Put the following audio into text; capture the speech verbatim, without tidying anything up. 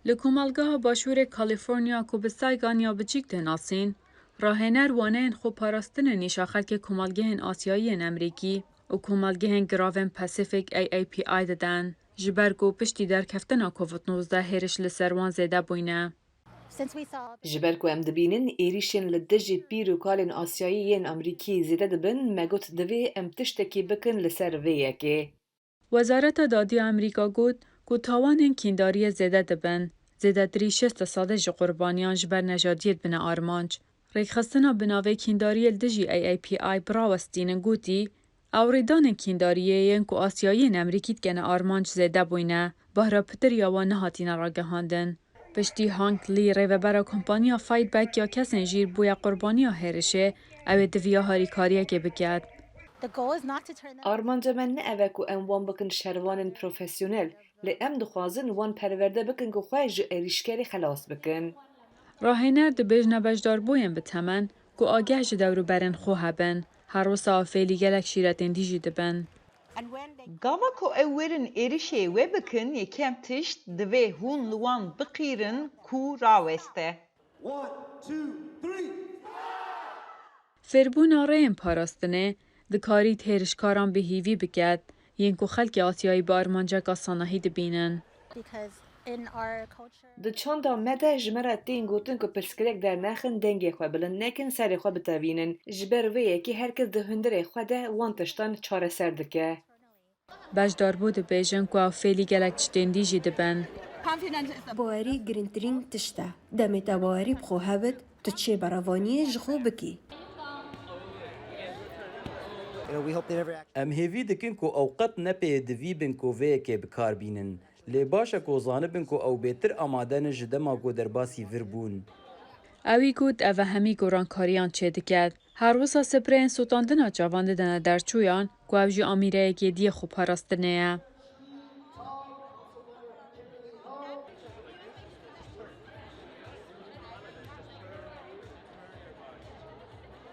Li komelgeha Başûrê California ku bi Saigon ya biçîk tê nasîn, rahêner waneyên xweparastinê nîşa xelkê komelgehên Asyayî yên Amerîkî û komelgehên giravên Pacific A A P I didin, ji ber ku piştî derkeftina Covid nozdeh hêriş li ser wan zêde bûyne. Ji ber ku em dibînin êrîşên li dijî pîr û kalên Asyayî yên Amerîkî zêde dibin, me got divê em tiştekî bikin li ser vê yekê. Wezareta Dadî ya Amerîka got ku tawanên kîndariyê zêde dibin. Zêdetirî şêst sedî ji qurbaniyan ji ber nejadiyê dibine armanc. Rêkxistina bi navê Kîndariyê li dijî A A P I bi rawestînin gotî, ew rêdanên kîndariyê yên ku Asyayiyên Amerîkî dikene armanc zêde bûyne, bahra pitir ya wan nehatine ragihandin. Piştî Hank Lee, rêvebera kompaniya Fightback ya kesên jîr bûye qurbaniya hêrişê, ew ê diviya harîkariyekê biket. Armanca me ne ev e ku em wan bikin şervanên profesyonel, lê em dixwazin wan perwerde bikin ku xwe ji êrîşkerê xelas bikin. Rahêner dibêjne beşdarbûyên bi temen ku ageh ji dewrûberên xwe hebin, her wisa fêlî gelek şîretên dî jî dibin. Gava ku ew werin êrişê we bikin, yekem tişt divê hûn li wan biqîrin ku raweste. Fêrbûna rêyên parastinê dikarît hêrişkaran bi hîvî biket, yên ku xelkê Asyayî bi armanceka sanahî dibînin. Di çanda me de ji me re tên gotin ku pirsgirêk dernexin, dengê xwe bilind nekin, serê xwe bitevînin. Ji ber vê yekê her kes di hundirê xwe de wan tiştan çareser dike. Beşdarbû dibêjin ku ew fêlî gelek tiştên dî jî dibin. Bawerî girîngtirîn tişt e. Demê te bawerî bi xwe hebit, tu çê berevaniyê ji xwe bikî. Em hêvî dikin ku ew qet nepê divî bin ku vê yekê bi kar bînin. Lê baş e ku zanibin ku ew bêtir amade ne ji dema ku derbasî vir bûn. Ewî got ev e hemî gorankariyan çêdiket. Her wisa spreyên sotandina çavan didine derçûyan ku ew jî amîreyekê diyê xweparastinê ye.